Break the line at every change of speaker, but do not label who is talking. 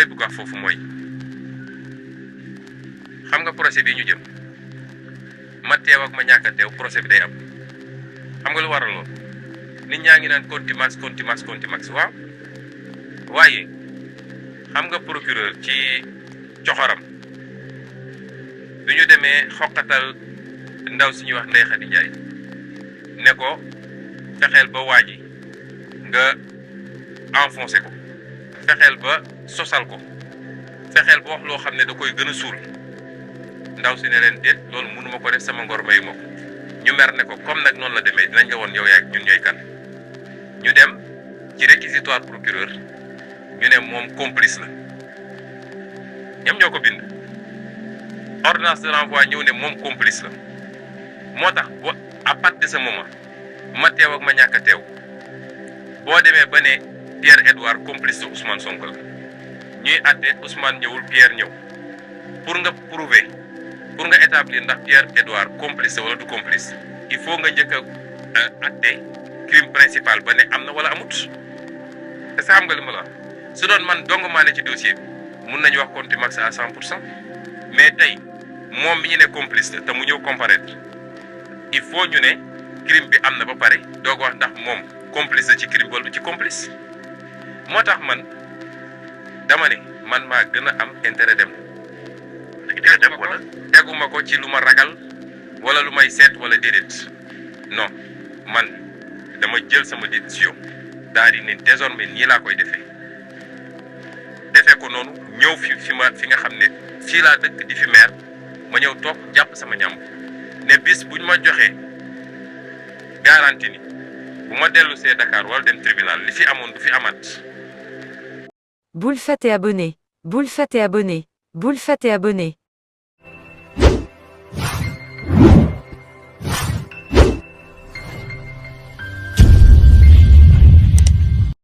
may bëgg wax foofu mooy xam nga procès bi ñu jëm ma teew ak ma ñàkk a teew procès bi day am xam nga lu waral lool nit ñaa ngi naan contumace waaw waaye xam nga procureur ci coxoram bi ñu demee xoqatal ndaw suñuy wax Ndeye Khady Ndiaye ne ko fexeel ba waa ji nga enfoncé ko fexeel ba sosal ko fexeel ba wax loo xam ne da koy gën a suul ndaw si ne leen déet loolu mënuma ko def sama ngor mayu ma ko ñu mer ne ko comme nag noonu la demee dinañ nga woon yow yaay ñun ñooy kan ñu dem ci réquisitoire procureur ñu ne moom complice la ñoom ñoo ko bind ordonnance de renvoi ñëw ne moom complice la moo tax ba à partir de ce moment ma teew ak ma ñàkk a teew boo demee ba ne Pierre Edouard complice de Ousmane Sonko la ñuy àtte Ousmane ñëwul Pierre ñëw pour nga prouver pour nga établir ndax Pierre Edouard complice la wala du complice il faut nga njëkk a àtte crime principal ba ne am na wala amut est-ce que xam nga li ma la wax su doon man dong maa ne ci dossier bi mun nañu wax contumace à 100% mais tey moom mi ñu ne complice la te mu ñëw comparaître il faut ñu ne crime bi am na ba pare doog wax ndax moom complice la ci crime wala du ci complice moo tax man dama ne man maa gën a am intérêt dem teguma ko ci lu ma ragal wala lu may seet wala déedéet non man dama jël sama décision daal di ne désormais nii laa koy defee ko noonu ñëw fi nga xam ne fii laa dëkk di fi maire ma ñëw toog jàpp sama ñam ne bis buñ ma joxee garantie ni bu ma dellu see Dakar wala dem tribunal li fi amoon du fi amaat.
Boules Fat et abonné. Boules Fat et abonné. Boules Fat et abonné.